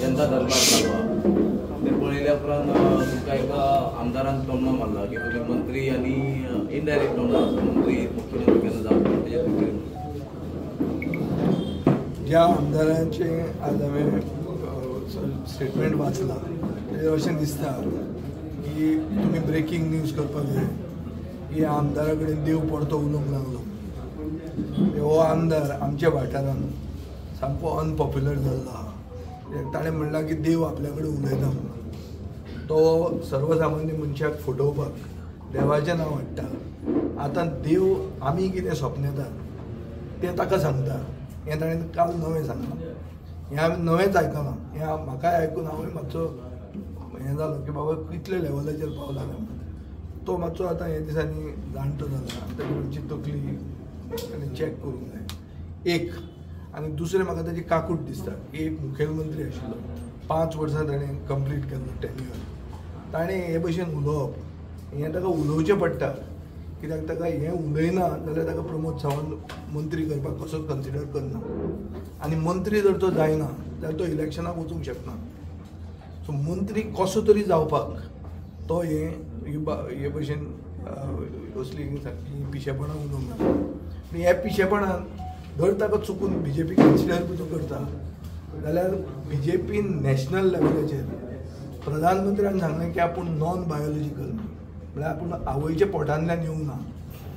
जनता दरबार चालू आहा ते पळयल्या उपरांत तुमकां एका आमदारान टोमणो मारला की तुमी मंत्री आनी इनडायरेक्ट टोमणो आसा, मंत्री मुख्यमंत्री केन्ना जावं तेजेर तुमी ज्या आमदारांचे आज हांवें स्टेटमेंट वाचलां तेजेर अशें दिसता की तुमी ब्रेकींग न्यूज करपाक जाय की आमदारा कडेन देव परतो उलोवंक लागलो. हो आमदार आमच्या वाठारान सामको अनपॉप्युलर जाल्लो आहा. ताणें म्हणलां की देव आपल्या कडेन उलयता म्हणून. तो सर्वसामान्य मनशाक फटोवपाक देवाचें नांव हाडटा. आतां देव आमी कितें सपनेतात तें ताका सांगता हें ताणें काल नवें सांगलां. हें हांवें नवेंच आयकलां. हें म्हाकाय आयकून हांवूय मातसो हें जालो की बाबा कितले लेवलाचेर पावला काय म्हणून. तो मातसो आतां हे दिसांनी जाणटो जाला आनी ताची मातशी तकली ताणें चॅक करूंक जाय एक. आनी दुसरें म्हाका ताची काकूट दिसता की एक मुखेलमंत्री आशिल्लो, 5 वर्सां ताणें कंप्लीट केल्लो टेन्युअर, ताणें हे भशेन उलोवप हें ताका उलोवचें पडटा कित्याक ताका हें उलयना जाल्यार ताका प्रमोद सावंत मंत्री करपाक कसोच कन्सिडर करना आनी मंत्री जर तो जायना जाल्यार तो इलेक्शनाक वचूंक शकना. सो मंत्री कसो तरी जावपाक तो हे हे भशेन असली सारकी पिशेपणां उलोवंक लागला. आनी ह्या पिशेपणान जर ताका चुकून बीजेपी कन्सिडर सुद्दां करता जाल्यार बीजेपी नॅशनल लेवलाचेर प्रधानमंत्र्यान सांगलें की आपूण नॉन बायोलॉजिकल, म्हळ्यार आपूण आवयच्या पोटांतल्यान येवंक ना.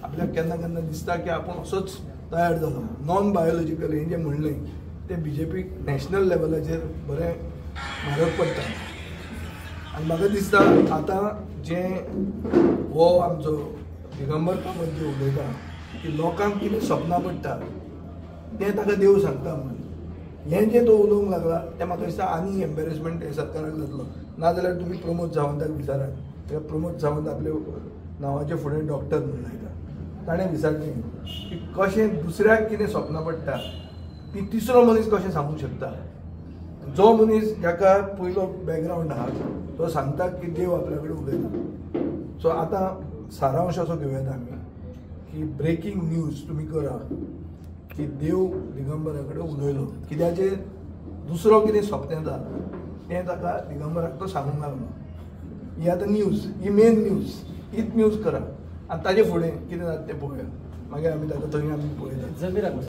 आपल्याक केन्ना केन्ना दिसता की आपूण असोच तयार जालो. नॉन बायोलॉजिकल हें जें म्हणलें तें बीजेपी नॅशनल लेवलाचेर बरें म्हारग पडटा. आनी म्हाका दिसता आतां जें हो आमचो दिगंबर कामत जें उलयता की लोकांक कितें सपनां पडटा तें ताका देव सांगता म्हणून, हें जें तो उलोवंक लागला तें म्हाका दिसता आनी एम्बेरसमेंट हें सरकाराक जातलो. नाजाल्यार तुमी प्रमोद सावंताक विचारात, कित्याक प्रमोद सावंत आपले नांवाचे फुडें डॉक्टर म्हूण लायता. ताणें विचारचें की कशें दुसऱ्याक कितें सपनां पडटा ती तिसरो मनीस कशें सांगूंक शकता. जो मनीस जाका पयलो बॅकग्रावंड आहा तो सांगता की देव आपल्या कडेन उलयता. सो आतां सारांश असो घेवं येता आमी की ब्रेकींग न्यूज तुमी करा की देव दिगंबरा कडेन उलयलो कित्याचेर दुसरो कितें सपनेता तें ताका दिगंबराक तो सांगूंक लागलो. ही आतां न्यूज, ही मेन न्यूज, हीच न्यूज करा आनी ताजे फुडें कितें जाता तें पळोवया. मागीर आमी ताका थंय आमी पळयता.